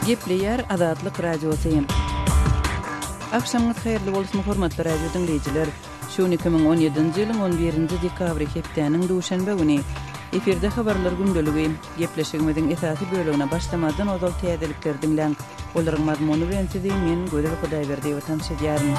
Gepleýär Azatlyk Radiosy. Agşamyňyz haýyrly bolsun, hormatly radio diňleýjiler! Şu gün 2017-nji ýylyň on birinji dekabry, hepdäniň duşenbe güni. Efirde habarlar gündeligi. Gepleşigimiziň esasy bölegine başlamazdan ozal täzelikleri diňläň. Olaryň mazmuny bilen sizi men, Gözel Hudaýberdiýewa tanyş edýärin.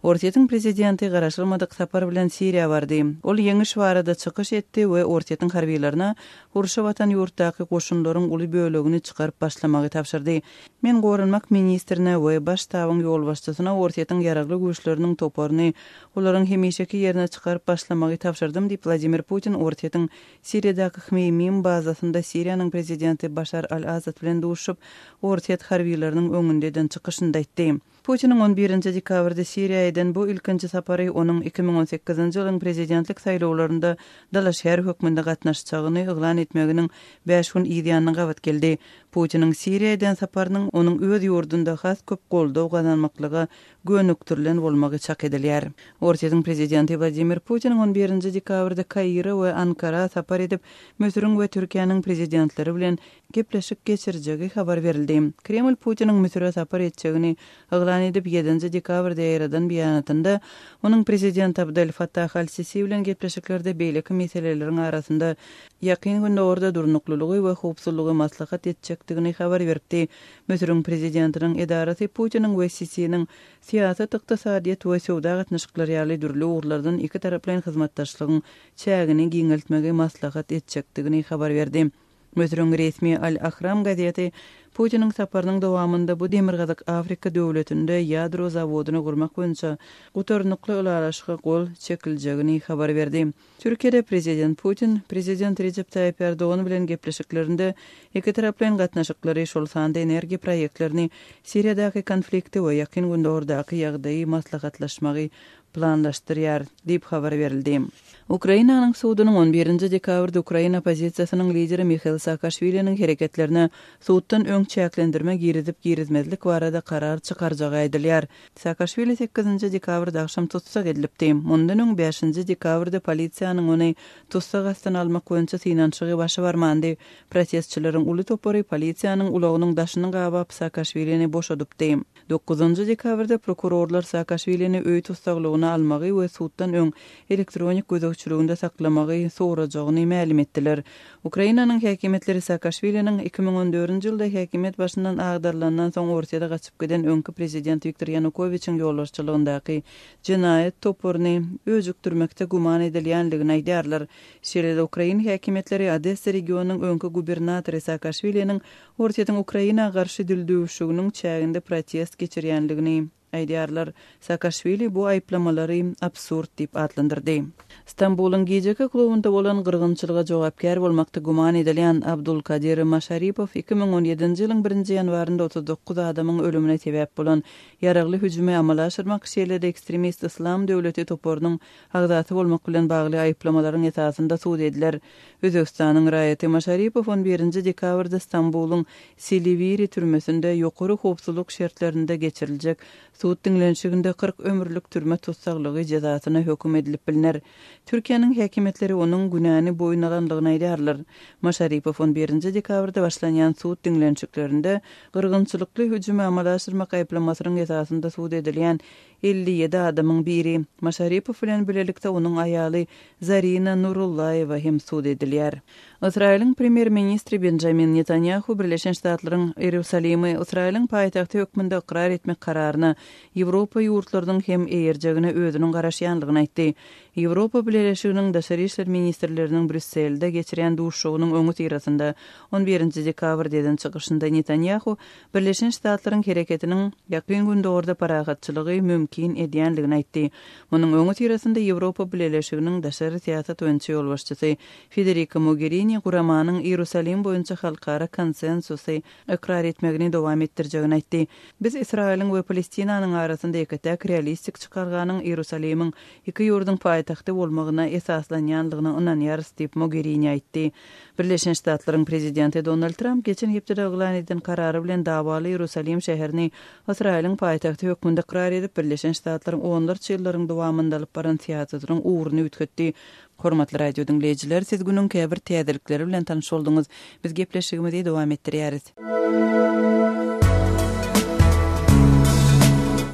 Orsýetiň prezidenti garaşylmadyk sapar bilen Siriýa bardy. Ol ýeňiş barada çykyş etdi we Orsýetiň harbylaryna urşa batan ýurtdaky goşunlaryň uly bölegini çykaryp başlamagy tabşyrdy. Men goranmak ministrine we Baş ştabyň ýolbaşçysyna Orsýetiň ýaragly güýçleriniň toparyny olaryň hemişeki ýerine çykaryp başlamagy tabşyrdym diýip, Wladimir Putin Orsýetiň Siriýadaky Hmeýmim bazasynda Siriýanyň prezidenti Başar al-Asad bilen duşuşyp, orsýet harbylarynyň öňünde eden çykyşynda aýtdy. Putiniň on birinji dekabrda Siriýa eden bu ilkinji sapary onuň 2018-nji ýylyň prezidentlik saýlawlarynda dalaşgär hökmünde gatnaşjagyny yglan etmeginiň bäş gün yz ýanyna gabat geldi. Putiniň Siriýa eden saparynyň onuň öz ýurdunda has köp goldaw gazanmaklyga gönükdirilen bolmagy çak edilýär. Orsýetiň prezidenti Wladimir Putiniň on birinji dekabrda Kaire we Ankara sapar edip, Müsüriň we Türkiýäniň prezidentleri bilen gepleşik geçirjegi habar berildi. Kreml Putiniň Müsüre sapar etjegini yglan edip, ýedinji dekabrda ýaýradan beýanatynda, onuň prezident Abdel Fattah al-Sisi bilen gepleşiklerde beýleki meseleleriň arasynda Ýakyn Gündogarda durnuklylygy we howpsuzlygy maslahat etjekdigini habar beripdi. Müsüriň prezidentiniň edarasy Putiniň we Sisiniň syýasat, ykdysadyýet we söwda gatnaşyklary ýaly dürli ugurlardan ikitaraplaýyn hyzmatdaşlygyň çägini giňeltmegi maslahat etjekdigini habar berdi. Müsüriň resmi Al-Ahram gazeti Putiniň saparynyň dowamynda bu Demirgazyk Afrika döwletinde ýadro zawodyny gurmak boýunça gutarnykly ylalaşyga gol çekiljegini habar berdi. Türkiýede prezident Putin prezident Rejep Taýyp Ärdogan bilen gepleşiklerinde ikitaraplaýyn gatnaşyklary, şol sanda energiýa proýektlerini, Siriýadaky konflikti we Ýakyn Gündogardaky ýagdaýy maslahatlaşmagy planlaşdyrýar, diýip habar berildi. Ukrainanyň sudunyň on birinji dekabrda ukrain oppozisiýasynyň lideri Mihail Saakaşwiliniň hereketlerine suddan öň çäklendirme girizip-girizmezlik barada karar çykarjagy aýdylýar. Saakaşwili sekizinji dekabrda agşam tussag edilipdi. Mundan öň bäşinji dekabrda polisiýanyň ony tussag astyna almak boýunça synanyşygy başa barmandy. Protestçileriň uly topary polisiýanyň ulagynyň daşyny gabap Saakaşwilini boşadypdy. Dokuzynjy dekabrda prokurorlar Saakaşwilini öý tussaglygyna almagy we suddan öň elektronik gözegçiliginde saklamagy sorajagyny mälim etdiler. Ukrainanyň häkimiýetleri Saakaşwiliniň 2014-nji ýylda häkimiýet başyndan agdarylandan soň Orsýete gaçyp giden öňki prezident Wiktor Ýanukowiçiň ýolbaşçylygyndaky jenaýat toparyny öjükdirmekde güman edilýändigini aýdýarlar. Şeýle-de ukrain häkimiýetleri Odessa regionynyň öňki gubernatory Saakaşwiliniň Orsýetiň Ukraina garşy dildüwşüginiň çäginde protest geçirýändigini aýdýarlar. Saakaşwili bu aýyplamalary absurd diýip atlandyrdy. Stambulyň gijeki klubynda bolan gyrgynçylyga jogapkär bolmakda güman edilýän Abdulkadir Maşaripow 2017-nji ýylyň birinji ýanwarynda 39 adamyň ölümine sebäp bolan ýaragly hüjümi amala aşyrmak, şeýle-de ekstremist Yslam döwleti toparynyň agzasy bolmak bilen bagly aýyplamalaryň esasynda sud ediler. Özbegistanyň raýaty Maşaripow on birinji dekabrda Stambulyň Siliwiri türmesinde ýokary howpsuzlyk şertlerinde geçiriljek sud diňlenişiginde 40 ömürlik türme tussaglygy jezasyna höküm edilip bilner. Türkiýäniň häkimiýetleri onuň günäni boýun alandygyny aýdýarlar. Maşaripow on birinji dekabrda başlanýan sud diňlenişiklerinde gyrgynçylykly hüjümi amala aşyrmak aýyplamasynyň esasynda sud edilýän 57 adamyň biri, Maşaripow bilen bilelikde onuň aýaly Zarina Nurullaýewa hem sud edilýär. Ysraýylyň premýer-ministri Benjamin Netanýahu Birleşen Ştatlaryň Iýerusalimi Ysraýylyň paýtagty hökmünde ykrar etmek kararyna Ýewropa ýurtlarynyň hem eýerjegine özüniň garaşýanlygyny aýtdy. Ýewropa Bileleşiginiň daşary işler ministrleriniň Brýusselde geçirýän duşuşygynyň öňüsyrasynda on birinji dekabrda eden çykyşynda Netanýahu Birleşen Ştatlaryň hereketiniň Ýakyn Gündogarda parahatçylygy mümkin edýändigini aýtdy. Munuň öňüsyrasynda Ýewropa Bileleşiginiň daşary syýasat boýunça ýolbaşçysy Federika Mogerini guramanyň Iýerusalim boýunça halkara konsensusy ykrar etmegini dowam etdirjegini aýtdy. Biz Ysraýylyň we Palestinanyň arasynda ýeke-täk realistik çykalganyň Iýerusalimiň iki ýurduň paýtagty bolmagyna esaslanýandygyna ynanýarys diýip, Mogerini aýtdy. Birleşen Ştatlaryň prezidenti Donald Tramp geçen hepdede yglan eden karary bilen dawaly Iýerusalim şäherini Ysraýylyň paýtagty hökmünde ykrar edip, Birleşen. Birleşen Ştatlaryň onlarça ýyllaryň dowamynda alyp baran syýasatynyň ugruny üýtgetdi. Hormatly radio diňleýjiler, siz günüň käbir täzelikleri bilen tanyş bolduňyz. Biz gepleşigimizi dowam etdirýäris.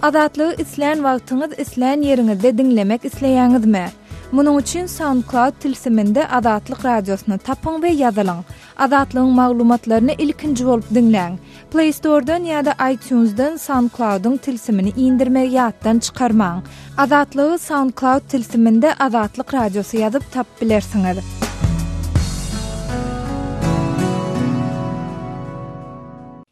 Azatlygy islän wagtyňyz, islän ýeriňizde diňlemek isleýäňizmi? Munuň üçin SoundCloud tilsiminde Azatlyk Radiosyny tapyň we ýazylyň. Azatlygyň maglumatlaryny ilkinji bolup diňläň. Play Store-dan ýa-da iTunes-dan SoundCloud-yň tilsimini indirmegi ýatdan çykarmaň. Azatlygy SoundCloud tilsiminde Azatlyk Radiosy ýazyp tapyp bilersiňiz.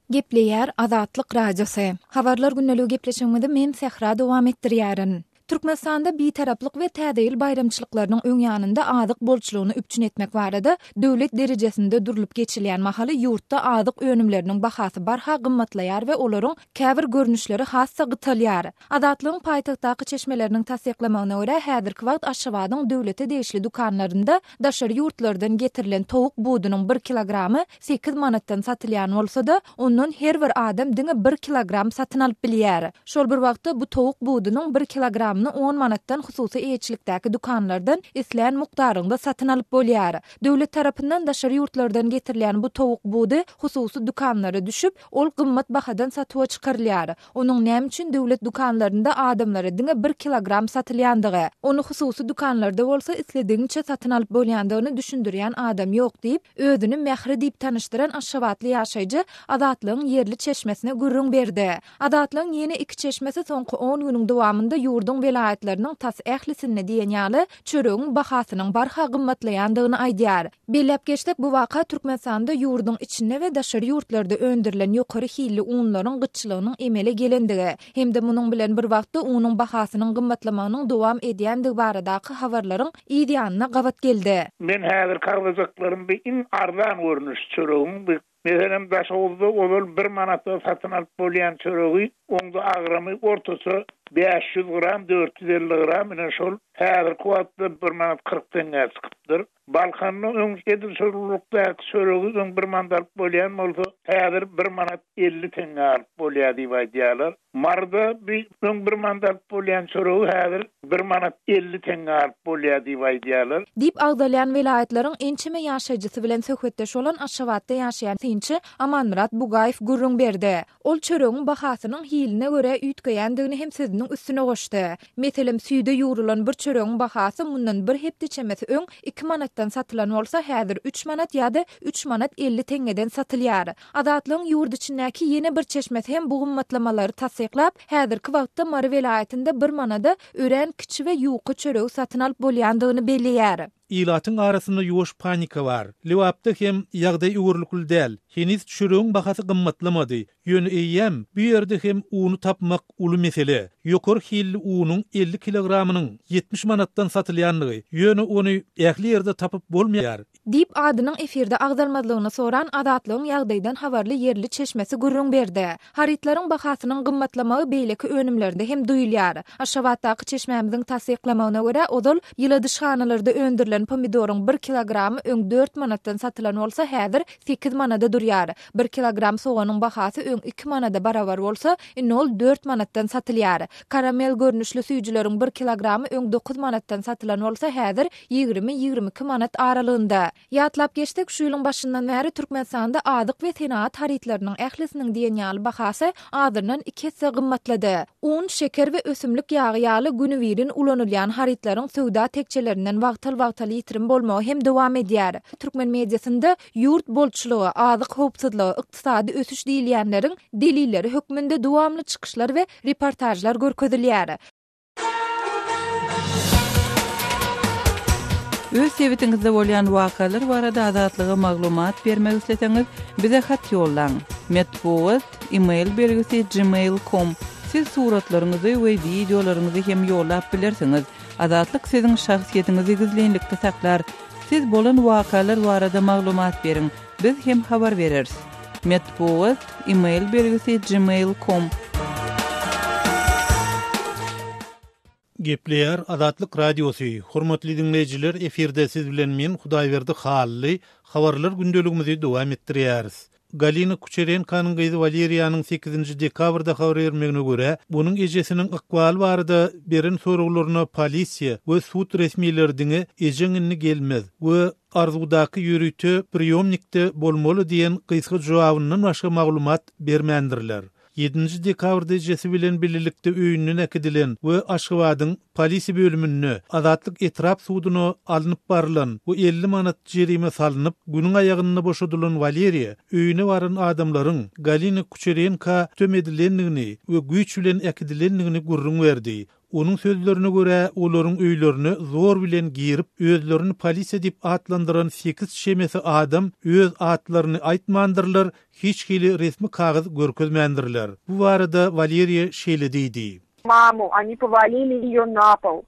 Gepleýär Azatlyk Radiosy. Habarlar gündeligi gepleşigimizi men Sähra dowam etdirýärin. Türkmenistanda Bitaraplyk we Täze ýyl baýramçylyklarynyň öň ýanynda azyk bolçulygyny üpjün etmek barada döwlet derejesinde durlup geçilýän mahaly ýurtda azyk önümleriniň bahasy barha gymmatlaýar we olaryň käbir görnüşleri has-da gytalýar. Azatlygyň paýtagtdaky çeşmeleriniň tassyklamagyna görä, häzirki wagt Aşgabadyň döwlete degişli dükanlarynda daşary ýurtlardan getirilen towuk budunyň bir kilogramy sekiz manatdan satylýan bolsa-da, ondan her bir adam diňe bir kilogram satyn alyp bilýär. Şol bir wagtda, bu towuk budunyň bir kilogramyny on manatdan hususy eýeçilikdäki dükanlardan islän mukdaryňda satyn alyp bolýar. Döwlet tarapyndan daşary ýurtlardan getirilýän bu towuk budy hususy dükanlara düşüp, ol gymmat bahadan satuwa çykarylýar. Onuň näme üçin döwlet dükanlarynda adamlara diňe bir kilogram satylýandygy, ony hususy dükanlarda bolsa isledigiňçe satyn alyp bolýandygyny düşündirýän adam ýok diýip, özüni Mähri diýip tanyşdyran aşgabatly ýaşaýjy Azatlygyň ýerli çeşmesine gürrüň berdi. Azatlygyň ýene iki çeşmesi soňky on günüň dowamynda ýurduň welaýatlarynyň tas ählisinde diýen ýaly çöregiň bahasynyň barha gymmatlaýandygyny aýdýar. Belläp geçsek, bu waka Türkmenistanda ýurduň içinde we daşary ýurtlarda öndürilen ýokary hilli unlaryň gytçylygynyň emele gelendigi hem-de munuň bilen bir wagtda unuň bahasynyň gymmatlamagynyň dowam edýändigi baradaky habarlaryň yz ýanyna gabat geldi. Men häzirki agzajaklarym bi iň arzan görnüş çöregiň bi meselem Daşoguzda ozal bir manata satyn alyp bolýan çöregi oňda agramy ortaça 500 gram 450 gram ine şol häzirki wagtda bir manat 40 teňňä çykypdyr. Balkanda öň edil şol ululykdaky çöregi öň bir manat alyp bolýan bolsa, häzir bir manat 50 teňňä alyp bolýar diýip aýdýarlar. Maryda bi öň bir manat alyp bolýan çöregi häzir bir manat 50 teňňä alyp bolýar diýip aýdýarlar. Diýip agzalýan welaýatlaryň ençeme ýaşaýjysy bilen söhbetdeş bolan Aşgabatda ýaşaýan synçy Amanmyrat Bugaýew gürrüň berdi. Ol çöregiň bahasynyň hiline görä üýtgeýändigini hem sözüniň üstüne goşdy. Meselem, süýde ýugrulan bir çöregiň bahasy mundan bir hepde çemesi öň iki manatdan satylan bolsa, häzir üç manat ýa-da üç manat 50 teňňeden satylýar. Azatlygyň ýurt içindäki ýene bir çeşmesi hem bu gymmatlamalary tassyklap, häzirki wagtda Mary welaýatynda bir manada örän kiçi we ýuka çöregi satyn alyp bolýandygyny belleýär. Ilatyň arasynda ýuwaş panika bar. Lebapda hem ýagdaý öwerlikli däl. Heniz çöregiň bahasy gymmatlamady. Ýöne eýýäm bu ýerde hem uny tapmak uly mesele. Ýokary hilli unuň 50 kilogramynyň 70 manatdan satylýandygy, ýöne ony ähli ýerde tapyp bolmaýar. Diýip, adynyň efirde agzalmazlygyny soran Azatlygyň ýagdaýdan habarly ýerli çeşmesi gürrüň berdi. Harytlaryň bahasynyň gymmatlamagy beýleki önümlerde hem duýulýar. Aşgabatdaky çeşmämiziň tassyklamagyna görä, ozal ýyladyşhanalarda öndürilen pomidoryň bir kilogramy öň dört manatdan satylan bolsa, häzir sekiz manada durýar. Bir kilogram soganyň bahasy öň iki manada barabar bolsa, indi ol dört manatdan satylýar. Karamel görnüşli süýjüleriň bir kilogramy öň dokuz manatdan satylan bolsa, häzir ýigrimi, 22 manat aralygynda. Ýatlap geçsek, şu ýylyň başyndan bäri Türkmenistanda azyk we senagat harytlarynyň ählisiniň diýen ýaly bahasy azyndan iki esse gymmatlady. Un, şeker we ösümlik ýagy ýaly günübirin ulanylýan harytlaryň söwda tekjelerinden wagtal-wagtal ýitirim bolmagy hem dowam edýär. Türkmen mediasynda ýurt bolçulygy, azyk howpsuzlygy, ykdysady ösüş diýilýänleriň delilleri hökmünde dowamly çykyşlar we reportažlar görkezilýär. Öz sebitiňizde bolýan wakalar barada Azatlyga maglumat bermek isleseňiz, bize hat ýollaň. Metbugat, e-mail belgisi gmail com. Siz suratlaryňyzy we wideolaryňyzy hem ýollap bilersiňiz. Azatlyk siziň şahsyýetiňizi gizlinlikde saklar. Siz bolan wakalar barada maglumat beriň. Biz hem habar bereris. Metbugat, e-mail belgisi gmail com. Gepleýär Azatlyk Radiosy, Hormatly diňleýjiler efirde siz bilen men Hudaýberdi Hally, habarlar gündeligimizi dowam etdirýäris. Galina Kuçerenkonyň gyzy Waleriýanyň sekizinji dekabrda habar bermegine görä, onuň ejesiniň ykbaly barada beren soraglaryna polisiýa we sud resmileri diňe ejeň indi gelmez we Arzuwdaky ýörite priýomnikde bolmaly diýen gysga jogabyndan başga maglumat bermändirler. Ýedinji dekabrda ejesi bilen bilelikde öýünden äkidilen we Aşgabadyň polisiýa bölüminde Azatlyk etrap suduna alnyp barylan we 50 manat jerime salnyp, günüň aýagynda boşadylan Waleriýa öýüne baran adamlaryň Galina Kuçerenka tütem edilendigini we güýç bilen äkidilendigini gürrüň berdi. Onuň sözlerine görä, olaryň öýlerine zor bilen girip, özlerini polisiýa diýip atlandyran sekiz çemesi adam öz atlaryny aýtmandyrlar, hiç hili resmi kagyz görkezmändirler. Bu barada Waleriýa şeýle diýdi. Mamu, oni powalili eýo na pol.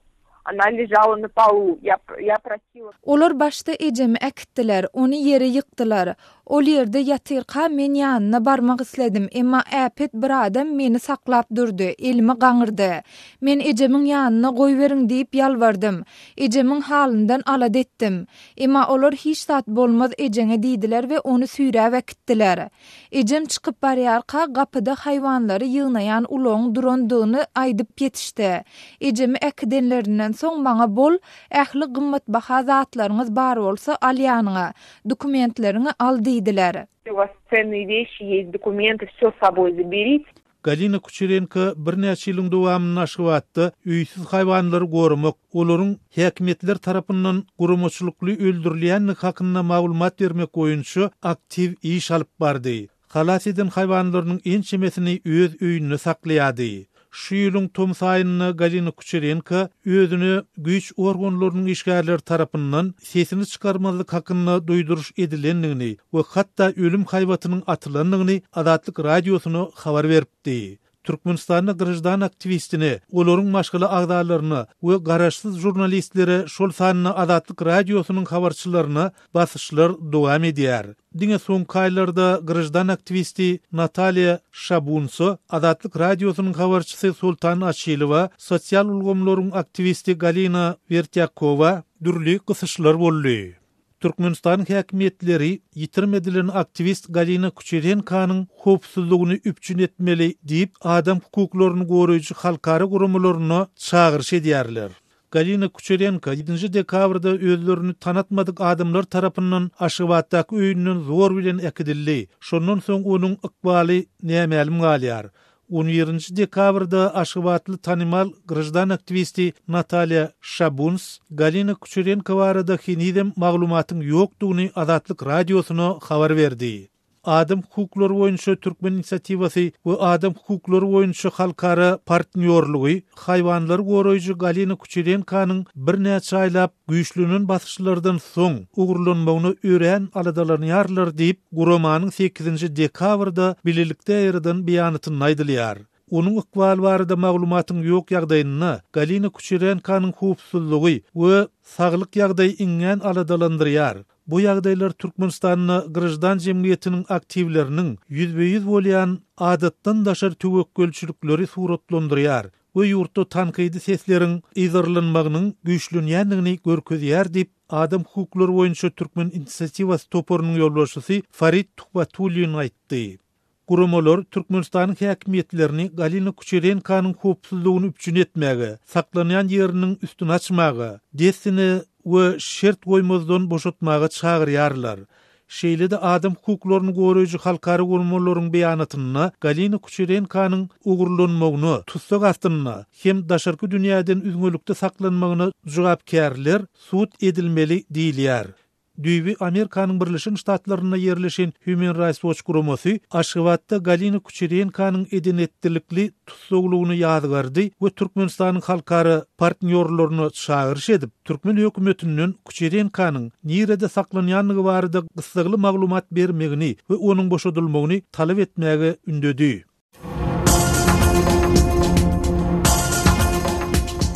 Ona ležala na polu. Ýa, ýa prosila. Olar başda ejemi äkitdiler, ony ýere ýykdylar. Ol ýerde ýatyrka men ýanyna barmak isledim, emma äpet bir adam meni saklap durdy, elimi gaňyrdy. Men ejemiň ýanyna goýberiň diýip ýalbardym. Ejemiň halyndan alada etdim. Emma olar hiç zat bolmaz ejeňe diýdiler we ony süýräp äkitdiler. Ejem çykyp barýarka gapyda haýwanlary ýygnaýan ulagyň durandygyny aýdyp ýetişdi. Ejemi äkidenlerinden soň maňa bol, ähli gymmatbaha zatlaryňyz bar bolsa al ýanyňa. Dokumentleriňi al diýdiler. U was cennyý weşi ýest, dokumenty, wsýo s soboý zaberit. Galina Kuçerenko birnäçe ýylyň dowamynda Aşgabatda öýsüz haýwanlary goramak, olaryň häkimiýetler tarapyndan guramaçylykly öldürilýändigi hakynda maglumat bermek boýunça aktiw iş alyp bardy. Halas eden haýwanlarynyň ençemesini öz öýünde saklaýardy. Şu ýylyň tomus aýynda Galina Kuçerenko özüne güýç organlarynyň işgärleri tarapyndan sesini çykarmazlyk hakynda duýduryş edilendigini we hatda ölüm haýbatynyň atylandygyny Azatlyk Radiosyna habar beripdi. Türkmenistanda graždan aktiwistine, olaryň maşgala agzalaryna we garaşsyz žurnalistlere, şol sanda Azatlyk Radiosynyň habarçylaryna basyşlar dowam edýär. Diňe soňky aýlarda graždan aktiwisti Nataliýa Şabunso, Azatlyk Radiosynyň habarçysy Sultan Açylowa, sosial ulgamlaryň aktiwisti Galina Wertýakowa dürli gysyşlar boldy. Türkmenistanyň häkimiýetleri ýitirim edilen aktiwist Galina Kuçerenkanyň howpsuzlygyny üpjün etmeli diýip, adam hukuklaryny goraýjy halkara guramalaryna çagyryş edýärler. Galina Kuçerenko ýedinji dekabrda özlerini tanatmadyk adamlar tarapyndan Aşgabatdaky öýünden zor bilen äkidildi. Şondan soň onuň ykbaly nämälim galýar. On birinji dekabrda aşgabatly tanymal graždan aktiwisti Natalýa Şabuns Galina Kuçerenko barada henizem maglumatyň ýokdugyny Azatlyk Radiosyna habar berdi. Adam hukuklary boýunça Türkmen inisiatiwasy we Adam hukuklary boýunça halkara partnýorlygy haýwanlary goraýjy Galina Kuçerenkonyň birnäçe aýlap güýçlenen basyşlardan soň ogurlanmagyna örän aladalanýarlar diýip, guramanyň sekizinji dekabrda bilelikde ýaýradan beýanatynda aýdylýar. Onuň ykbaly barada maglumatyň ýok ýagdaýynda Galina Kuçerenkonyň howpsuzlygy we saglyk ýagdaýy iňňän aladalandyrýar. Bu ýagdaýlar Türkmenistanda graždan jemgyýetiniň aktiwleriniň ýüzbe-ýüz bolýan adatdan daşary töwekgelçilikleri suratlandyrýar we ýurtda tankydy sesleriň yzarlanmagynyň güýçlenýändigini görkezýär diýip, Adam hukuklary boýunça Türkmen inisiatiwasy toparynyň ýolbaşçysy Farid Tuhbatullin aýtdy. Guramalar Türkmenistanyň häkimiýetlerini Galina Kuçerenkonyň howpsuzlygyny üpjün etmäge, saklanýan ýeriniň üstüni açmaga, dessine we şert goýmazdan boşatmaga çagyrýarlar. Şeýle-de adam hukuklaryny goraýjy halkara guramalaryň beýanatynda Galina Kuçerenkonyň ogurlanmagyna, tussag astynda hem daşarky dünýäden üzňelikde saklanmagyna jogapkärler sud edilmeli diýilýär. Düýbi Amerikanyň Birleşen Ştatlarynda ýerleşen Human Rights Watch guramasy Aşgabatda Galina Kuçerenkonyň eden-etdilikli tussaglygyny ýazgardy we Türkmenistanyň halkara partnýorlaryna çagyryş edip, türkmen hökümetinden Kuçerenkonyň nirede saklanýandygy barada gyssagly maglumat bermegini we onuň boşadylmagyny talap etmäge ündedi.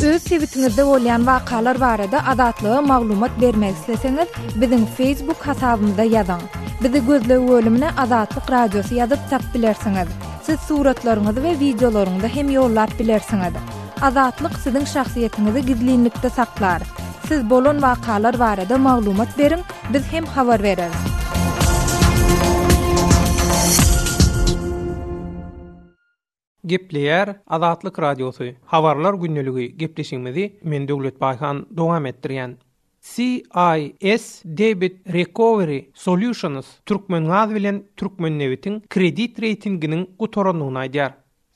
Öz sebitiňizde bolýan wakalar barada Azatlyga maglumat bermek isleseňiz, biziň Facebook hasabymyza ýazyň. Bizi gözleg bölümine Azatlyk Radiosy ýazyp tap bilersiňiz. Siz suratlaryňyzy we wideolaryňyzy hem ýollap bilersiňiz. Azatlyk siziň şahsyýetiňizi gizlinlikde saklar. Siz bolan wakalar barada maglumat beriň, biz hem habar bereris. Gepleýär Azatlyk Radiosy, Habarlar gündeligi gepleşigimizi men Döwlet Baýhan dowam etdirýän. CIS Debit Recovery Solutions Türkmengaz bilen Türkmennebitiň kredit reýtinginiň gutarandygyny aýdýar.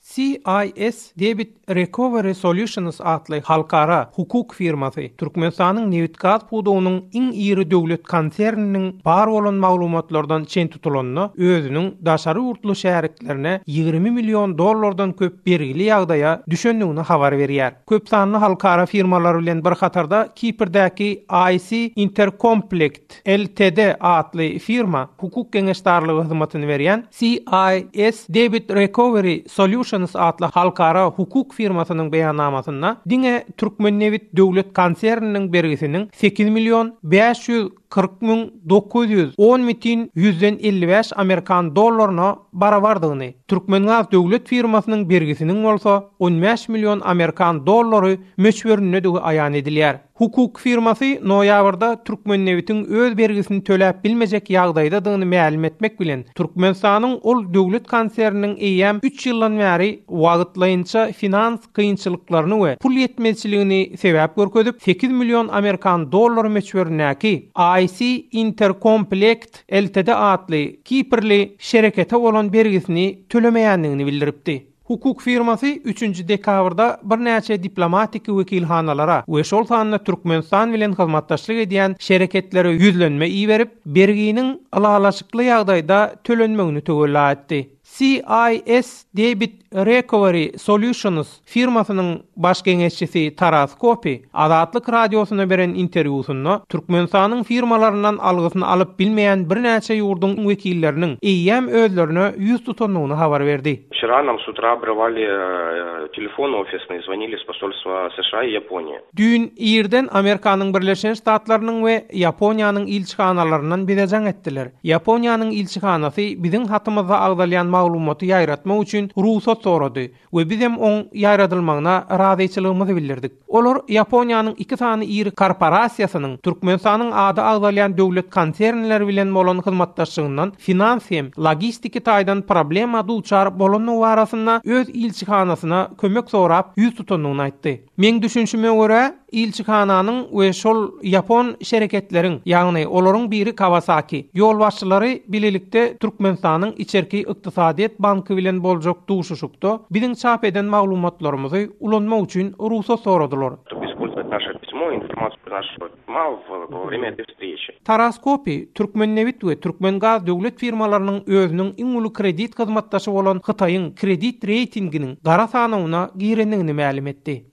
CIS Debit Recovery Solutions atly halkara hukuk firmasy Türkmenistanyň nebit-gaz pudagynyň iň iri döwlet konserniniň bar bolan maglumatlardan çen tutulanda özüniň daşary ýurtly şäriklerine 20 million dollardan köp bergili ýagdaýa düşendigini habar berýär. Köpsanly halkara firmalar bilen bir hatarda Kiprdäki IC Intercomplect Ltd atly firma hukuk geňeşdarlygy hyzmatyny berýän CIS Debit Recovery Solutions atly halkara hukuk firmasynyň beýannamasynda diňe Türkmennebit döwlet konserniniň bergisiniň 8 million 540 müň 910 bütin ýüzden 55 amerikan dollaryna barabardygyny, Türkmengaz döwlet firmasynyň bergisiniň bolsa on bäş million amerikan dollary möçberindedigi aýan edilýär. Hukuk firmasy noýabrda Türkmennebitiň öz bergisini töläp bilmejek ýagdaýdadygyny mälim etmek bilen, Türkmenistanyň ol döwlet konserniniň eýýäm üç ýyldan bäri wagtlaýynça finans kynçylyklaryny we pul ýetmezçiligini sebäp görkezip, 8 million amerikan dollary möçberindäki IC Intercomplect Ltd atly kiprli şerekete bolan bergisini tölemeýändigini bildiripdi. Hukuk firmasy üçünji dekabrda birnäçe diplomatiki wekilhanalara we şol sanda Türkmenistan bilen hyzmatdaşlyk edýän şereketlere ýüzlenme iberip, berginiň ylalaşykly ýagdaýda tölenmegini töwella etdi. CIS Debit Recovery Solutions firmasynyň baş geňeşçisi Taras Kopi Azatlyk Radiosyna beren interwýusynda Türkmenistanyň firmalaryndan algysyny alyp bilmeýän birnäçe ýurduň wekilleriniň eýýäm özlerine ýüz tutandygyny habar berdi. Wçera nam s utra obrywali telefon ofisnyý, zvonili s posolstwa США i Ýaponiýi. Düýn irden Amerikanyň Birleşen Ştatlarynyň we Ýaponiýanyň ilçihanalaryndan bize jaň etdiler. Ýaponiýanyň ilçihanasy biziň hatymyzda agzalýan maglumaty ýaýratmak üçin rugsat sorady. We bizem oň ýaýradylmagyna razyçylygymyzy bildirdik. Olar Ýaponiýanyň iki sany iri korporasiýasynyň Türkmenistanyň ady agzalýan döwlet konsernleri bilen bolan hyzmatdaşlygyndan finans hem logistiki taýdan problema duçar bolandygy barasynda öz ilçihanasyna kömek sorap ýüz tutandygyny aýtdy. Meň düşünşime görä, ilçihananyň we şol ýapon şereketleriň, ýagny olaryň biri Kawasaki, ýolbaşçylary bilelikde Türkmenistanyň Içerki ykdysadyýet banky bilen boljak duşuşykda biziň çap eden maglumatlarymyzy ulanmak üçin rugsat soradylar. Taras Kopi, Türkmennebit we Türkmengaz döwlet firmalarynyň özüniň iň uly kredit hyzmatdaşy bolan Hytaýyň kredit reýtinginiň gara sanawyna girendigini mälim etdi.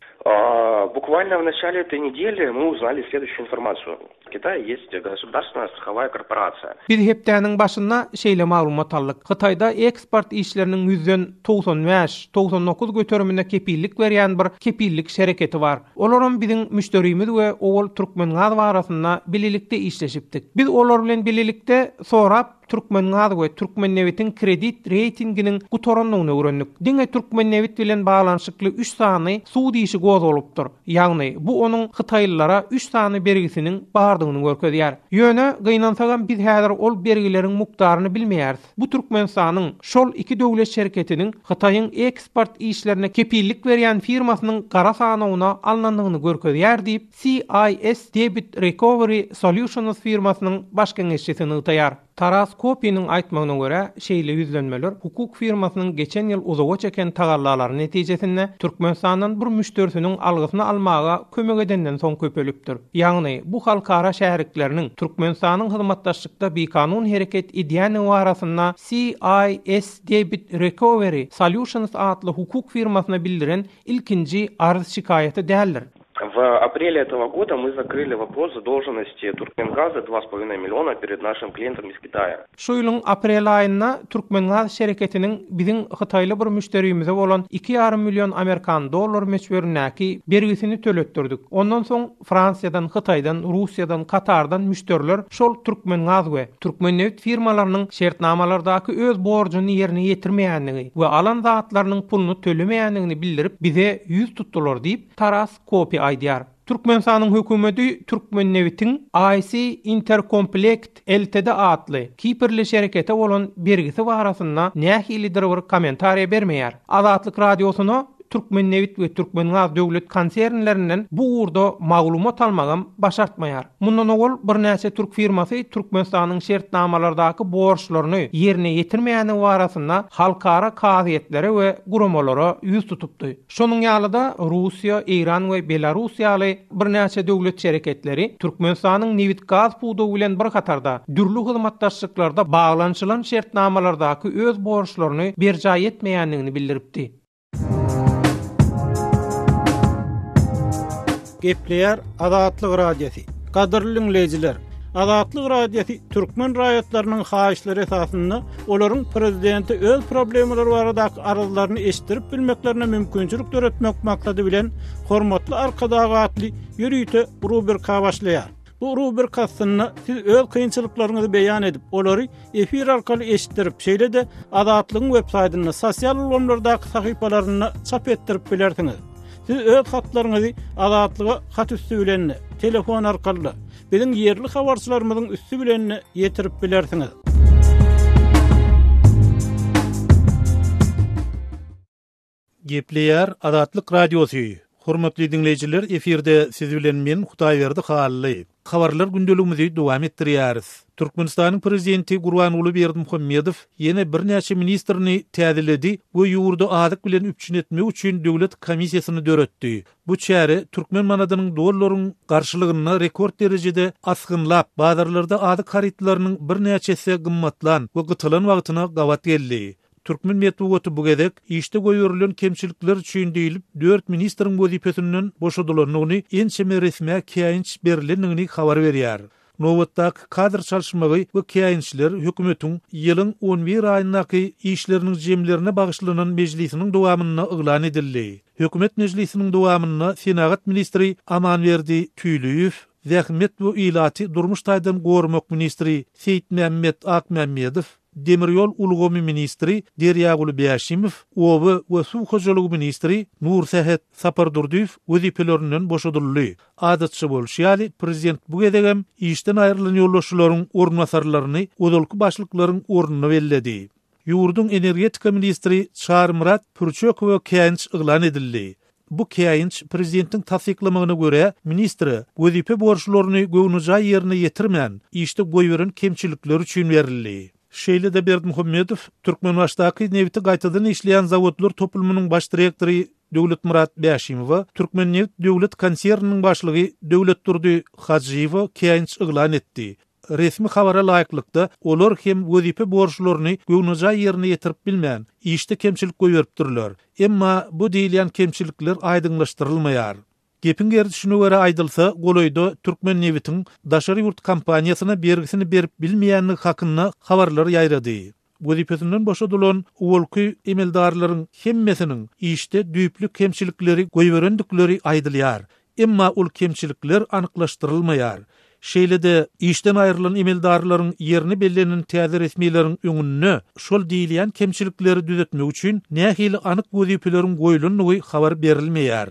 Bukvalno w naçale etoý nedeli my uznali sleduýuşiu informasiýu. W Kitaýe ýest gosudarstwennaya strahowaýa korporasiýa. Biz hepdäniň başynda şeýle maglumat aldyk, Hytaýda eksport işleriniň ýüzden 95, 99 göterimine kepillik berýän bir kepillik şereketi bar. Olaram biziň müşderimiz we owal Türkmengaz barasynda bilelikde işleşipdik. Biz olar bilen bilelikde sorap, Türkmengaz we Türkmennebitiň kredit reýtinginiň gutarandygyny öwrendik. Diňe Türkmennebit bilen baglanyşykly üç sany sud işi gozgalypdyr. Ýagny, bu onuň hytaýlylara üç sany bergisiniň bardygyny görkezýär. Ýöne, gynansagam biz häzir ol bergileriň mukdaryny bilmeýäris. Bu Türkmenistanyň şol iki döwlet şereketiniň Hytaýyň eksport işlerine kepillik berýän firmasynyň gara sanawyna alnandygyny görkezýär diýip, CIS Debit Recovery Solutions firmasynyň baş geňeşçisi nygtaýar. Taras Kopiniň aýtmagyna görä, şeýle ýüzlenmeler hukuk firmasynyň geçen ýyl uzaga çeken tagallalary netijesinde Türkmenistandan bir müşderisiniň algysyny almaga kömek edenden soň köpelipdir. Ýagny, bu halkara şärikleriniň Türkmenistanyň hyzmatdaşlykda bikanun hereket edýändigi barasynda CIS Debit Recovery Solutions atly hukuk firmasyna bildiren ilkinji arz-şikaýaty däldir. W aprele этого года мы zakryli wopros zadolženosti Turkmengaza dva s polowinoý milliona pered našim klientom iz Kitaýa. Şu ýylyň aprel aýynda Türkmengaz şereketiniň biziň hytaýly bir müşderimize bolan iki ýarym million amerikan dollary möçberindäki bergisini töletdirdik. Ondan soň Fransiýadan, Hytaýdan, Russiýadan, Katardan müşderiler şol Türkmengaz we Türkmennebit firmalarynyň şertnamalardaky öz borjuny ýerine ýetirmeýändigi we alan zatlarynyň puluny tölemeýändigini bildirip bize ýüz tutdular diýip, Taras Kopi aýdýar. Türkmenistanyň hökümeti Türkmennebitiň IC Interkomplekt Ltd atly kiprli şerekete bolan bergisi barasynda nähilidir bir kommentariýa bermeýär. Azatlyk Radiosyna Türkmennebit we Türkmengaz döwlet konsernlerinden bu ugurda maglumat almagam başartmaýar. Mundan owal birnäçe türk firmasy Türkmenistanyň şertnamalardaky borçlaryny ýerine ýetirmeýändigi barasynda halkara kazyýetlere we guramalara ýüz tutupdy. Şonuň ýaly-da, Russiýa, Eýran we Belarus ýaly birnäçe döwlet şereketleri Türkmenistanyň nebit-gaz pudagy bilen bir hatarda, dürli hyzmatdaşlyklarda baglanyşylan şertnamalardaky öz borçlaryny berjaý etmeýändigini bildiripdi. Gepleýär Azatlyk Radiosy. Gadyrly diňleýjiler, Azatlyk Radiosy türkmen raýatlarynyň haýyşlary esasynda olaryň prezidente öz problemalary baradaky arzlaryny eşitdirip bilmeklerine mümkinçilik döretmek maksady bilen Hormatly Arkadag atly ýörite rubrika başlaýar. Bu rubrika astynda siz öz kynçylyklaryňyzy beýan edip, olary efir arkaly eşitdirip, şeýle-de Azatlygyň web saýtynda, sosial ulgamlardaky sahypalarynda çap etdirip bilersiňiz. Siz öz hatlaryňyzy Azatlyga hat üsti bilen-de, telefon arkaly-da, biziň ýerli habarçylarymyzyň üsti bilen-de ýetirip bilersiňiz. Gepleýär Azatlyk Radiosy, Hormatly diňleýjiler efirde siz bilen men Hudaýberdi Hally. Habarlar gündeligimizi dowam etdirýäris. Türkmenistanyň Prezidenti Gurbanguly Berdimuhamedow ýene birnäçe ministrini täzeledi we ýurdy azyk bilen üpjün etmek üçin döwlet komissiýasyny döretdi. Bu çäre türkmen manadynyň dollaryň garşylygynda rekord derejede asgynlap, bazarlarda azyk harytlarynyň birnäçe esse gymmatlan we gytalan wagtyna gabat geldi. Türkmen metbugaty bu gezek, işde goýberilen kemçilikler üçin diýlip, dört ministriň wezipesinden boşadylandygyny, ençeme resmä käýinç berlendigini habar berýär. Nobatdaky kadr çalyşmagy we käýinçler hökümetiň ýylyň on bir aýyndaky işleriniň jemlerine bagyşlanan mejlisiniň dowamynda yglan edildi. Hökümet mejlisiniň dowamynda senagat ministri Amanberdi Tüýliýew, zähmet we ilaty durmuş taýdan goramak ministri Seýitmämmet Akmämmedow, demir ýol ulgamy ministri Derýaguly Bäşimow, oba we suw hojalygy ministri Nursähet Sapardurdyýew wezipelerinden boşadyldy. Adatça bolşy ýaly, prezident bu gezegem işden aýrylan ýolbaşçylaryň orunbasarlaryny ozalky başlyklaryň ornuna belledi. Ýurduň energetika ministri Çarymyrat Pürçekowa käýinç yglan edildi. Bu käýinç, prezidentiň tassyklamagyna görä, ministre wezipe borçlaryny göwnejaý ýerine ýetirmän, işde goýberen kemçilikleri üçin berildi. Şeýle-de Berdimuhamedow Türkmenbaşydaky nebiti gaýtadan işleýän zawodlar toplumynyň baş direktory Döwletmyrat Bäşimowa, Türkmennebit döwlet konserniniň başlygy Döwletdurdy Hajyýewe käýinç yglan etdi. Resmi habara laýyklykda, olar hem wezipe borçlaryny göwnejaý ýerine ýetirip bilmän, işde kemçilik goýberipdirler. Emma bu diýilýän kemçilikler aýdyňlaşdyrylmaýar. Gepiň gerdişine görä aýdylsa, golaýda Türkmennebitiň daşary ýurt kompaniýasyna bergisini berip bilmeýändigi hakynda habarlar ýaýrady. Wezipesinden boşadylan owalky emeldarlaryň hemmesiniň işde düýpli kemçilikleri goýberendikleri aýdylýar. Emma ol kemçilikler anyklaşdyrylmaýar. Şeýle-de, işden aýrylan emeldarlaryň ýerine bellenen täze resmileriň öňünde şol diýilýän kemçilikleri düzetmek üçin nähili anyk wezipeleriň goýlandygy habar berilmeýär.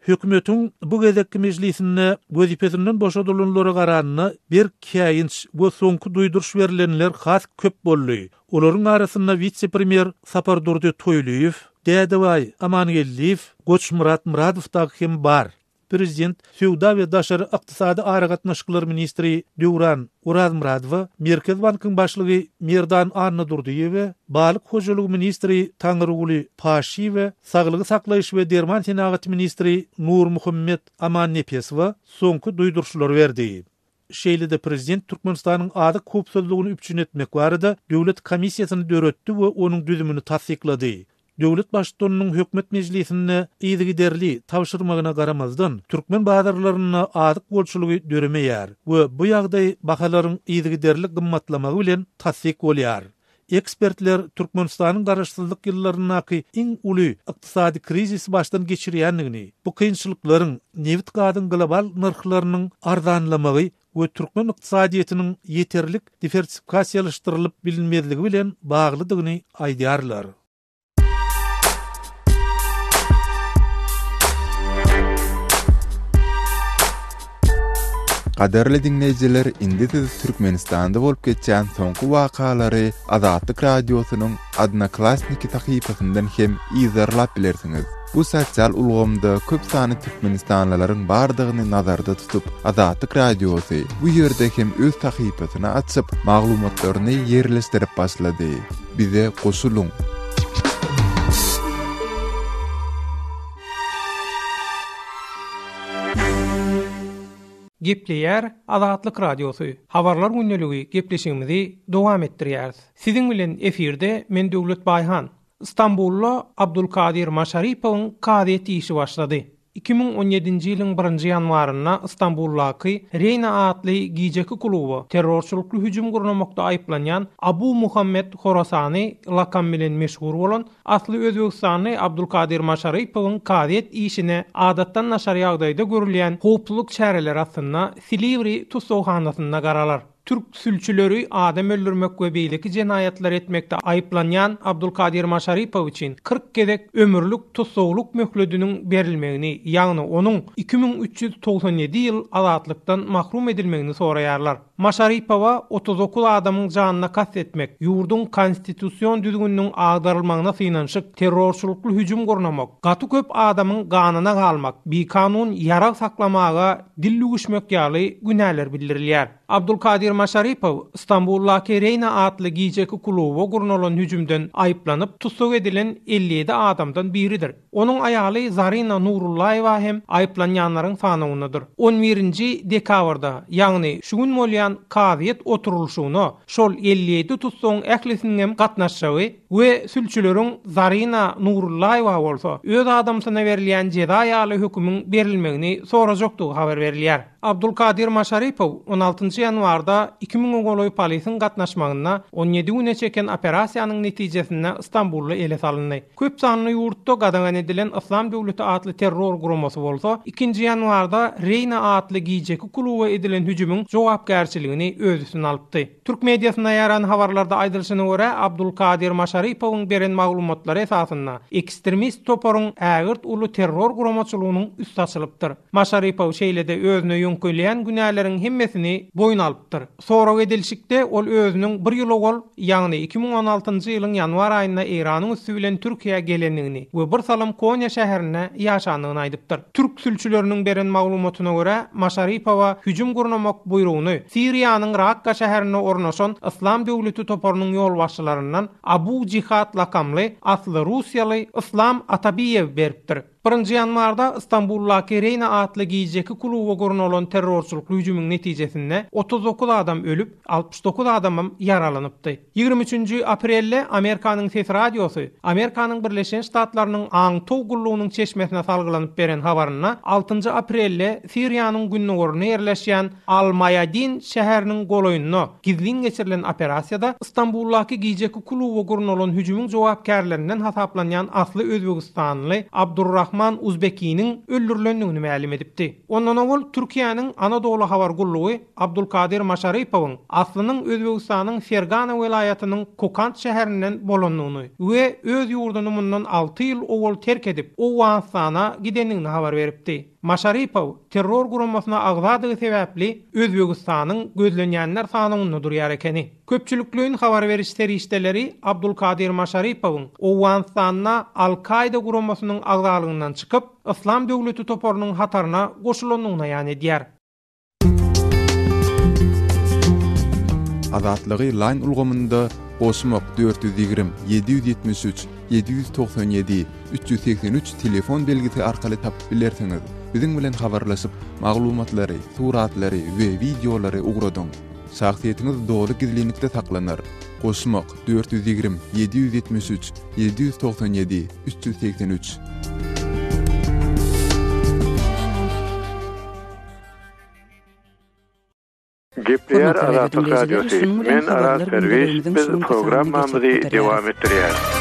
Hökümetiň bu gezekki mejlisinde wezipesinden boşadylanlara garanda berk käýinç we soňky duýduryş berlenler has köp boldy. Olaryň arasynda wise-premýer Sapardurdy Toýlyýew, Dädebaý Amangeldiýew, Goçmyrat Myradow dagy hem bar. Prezident söwda we daşary ykdysady aragatnaşyklar ministri Döwran Orazmyradowa, Merkezi bankyň başlygy Merdan Annadurdyýewe, balyk hojalygy ministri Taňryguly Paşşyýewe, saglygy saklaýyş we derman senagaty ministri Nurmuhammet Amannepesowa soňky duýduryşlary berdi. Şeýle-de prezident Türkmenistanyň azyk howpsuzlygyny üpjün etmek barada döwlet komissiýasyny döretdi we onuň düzümini tassyklady. Döwlet Baştutanynyň Hökümet mejlisinde yzygiderli tabşyrmagyna garamazdan, türkmen bazarlarynda azyk bolçulygy döremeýär we bu ýagdaý bahalaryň yzygiderli gymmatlamagy bilen tassyk bolýar. Ekspertler Türkmenistanyň garaşsyzlyk ýyllaryndaky iň uly ykdysady krizisi başdan geçirýändigini, bu kynçylyklaryň nebit-gazyň global nyrhlarynyň arzanlamagy we türkmen ykdysadyýetiniň ýeterlik diwersifikasiýalaşdyrylyp bilinmezligi bilen baglydygyny aýdýarlar. Gadyrly diňleýjiler, indi siz Türkmenistanda bolup geçýän soňky wakalary Azatlyk Radiosynyň Odnoklassniki sahypasyndan hem yzarlap bilersiňiz. Bu sosial ulgamda köp sanly türkmenistanlylaryň bardygyny nazarda tutup, Azatlyk Radiosy bu ýerde hem öz sahypasyny açyp, maglumatlaryny ýerleşdirip başlady. Bize goşulyň! Gepleýär Azatlyk Radiosy, Habarlar gündeligi gepleşigimizi dowam etdirýäris. Siziň bilen efirde men Döwlet Baýhan. Stambulda Abdulkadir Maşaripowyň kazyýet işi başlady. 2017-nji ýylyň birinji ýanwarynda Stambuldaky Reýna atly gijeki kluba terrorçylykly hüjüm gurnamakda aýyplanýan Abu Muhammed Horasany lakamy bilen meşhur bolan Asly özbegistanly Abdulkadir Maşaripowyň kazyýet işine adatdan daşary ýagdaýda görülýän howpsuzlyk çäreleri astynda Silivri tussaghanasynda garalar. Türk sülçüleri adam öldürmek we beýleki jenaýatlary etmekde aýyplanýan Abdulkadir Maşaripow üçin 40 gezek ömürlik tussaglyk möhlediniň berilmegini, ýagny onuň 2397 ýyl azatlykdan mahrum edilmegini soraýarlar. Maşaripowa 39 adamyň janyna kast etmek, ýurduň konstitusion düzgüniniň agdarylmagyna synanyşyk, terrorçylykly hüjüm gurnamak, gaty köp adamyň ganyna galmak, bikanun ýarag saklamaga dil düwüşmek ýaly günäler bildirilýär. Abdulkadir Maşaripow Stambuldaky Reýna atly gijeki kluba gurnalan hüjümden aýyplanyp, tussag edilen 57 adamdan biridir. Onuň aýaly Zarina Nurullaýewa hem aýyplanýanlaryň sanawyndadyr. On birinji dekabrda, ýagny şu gün bolýan kazyýet oturylyşygyna şol 57 tussagyň ählisiniňem gatnaşjagy we sülçüleriň Zarina Nurullaýewa bolsa öz adamsyna berilýän jeza ýaly hökümiň berilmegini sorajakdygy habar berilýär. Abdulkadir Maşaripow on altynjy ýanwarda iki müňe golaý polisiň gatnaşmagynda on ýedi güne çeken operasiýanyň netijesinde Stambulda ele salyndy. Köp sanly ýurtda gadagan edilen Yslam döwleti atly terror guramasy bolsa, ikinji ýanwarda Reýna atly gijeki kluba edilen hüjümiň jogapkärçiligini öz üstüne alypdy. Türk mediasynda ýaran habarlarda aýdylyşyna görä, Abdulkadir Maşaripowyň beren maglumatlary esasynda ekstremist toparyň ägirt uly terror guramaçylygynyň üsti açylypdyr. Maşaripow şeýle-de özüne ýöňkelýän günäleriň hemmesini boýun alypdyr. Sorag edilşikde ol özüniň bir ýyl owal, ýagny 2016-njy ýylyň ýanwar aýynda Eýranyň üsti bilen Türkiýä gelendigini we bir salym Konýa şäherinde ýaşandygyny aýdypdyr. Türk sülçüleriniň beren maglumatyna görä, Maşaripowa hüjüm gurnamak buýrugyny Siriýanyň Rakka şäherinde ornaşan Yslam döwleti toparynyň ýolbaşçylaryndan Abu Jihad lakamly asly russiýaly Yslam Atabiýew beripdir. Birinji ýanwarda Stambuldaky Reýna atly gijeki kluba gurnalan terrorçylykly hüjümiň netijesinde 39 adam ölüp, 69 adamam ýaralanypdy. Ýigrimi üçünji aprelde Amerikanyň Ses radiosy Amerikanyň Birleşen Ştatlarynyň aňtaw gullugynyň çeşmesine salgylanyp beren habarynda altynjy aprelde Siriýanyň gündogarynda ýerleşýän Al-Maýadin şäheriniň golaýynda gizlin geçirilen operasiýada Stambuldaky gijeki kluba gurnalan hüjümiň jogapkärlerinden hasaplanýan asly özbegistanly Abdurrahman Uzbekiniň öldürilendigini mälim edipdi. Ondan owal Türkiýäniň Anadolu habar gullugy Abdulkadir Maşaripowyň aslynyň Özbegistanyň Fergana welaýatynyň Kokant şäherinden bolandygyny we öz ýurduny mundan alty ýyl owal terk edip, Owganystana gidendigini habar beripdi. Maşaripow terror guramasyna agzadygy sebäpli Özbegistanyň gözlenýänler sanawynda durýar ekeni. Köpçülikleýin habar beriş serişdeleri Abdulkadir Maşaripowyň Owganystanda Al-Kaýda guramasynyň agzalygyndan çykyp, Yslam döwleti toparynyň hataryna goşulandygyny aýan edýär. Azatlygy Line ulgamynda goşmak 420 773 797 383 telefon belgisi arkaly tapyp bilersiňiz. Biziň bilen habarlaşyp, maglumatlary, suratlary we wideolary ugradyň. Şahsyýetiňiz doly gizlinlikde saklanar. Goşmak 420 773 797 383. Gepleýär Hormatly Azatlyk radio Radiosy, diňleýjiler, şunuň bilen men Araz habarlar Perwiz, gündeligimiziň biz şu günki sanyny geçirip programmamyzy gutarýarys. dowam etdirýäris.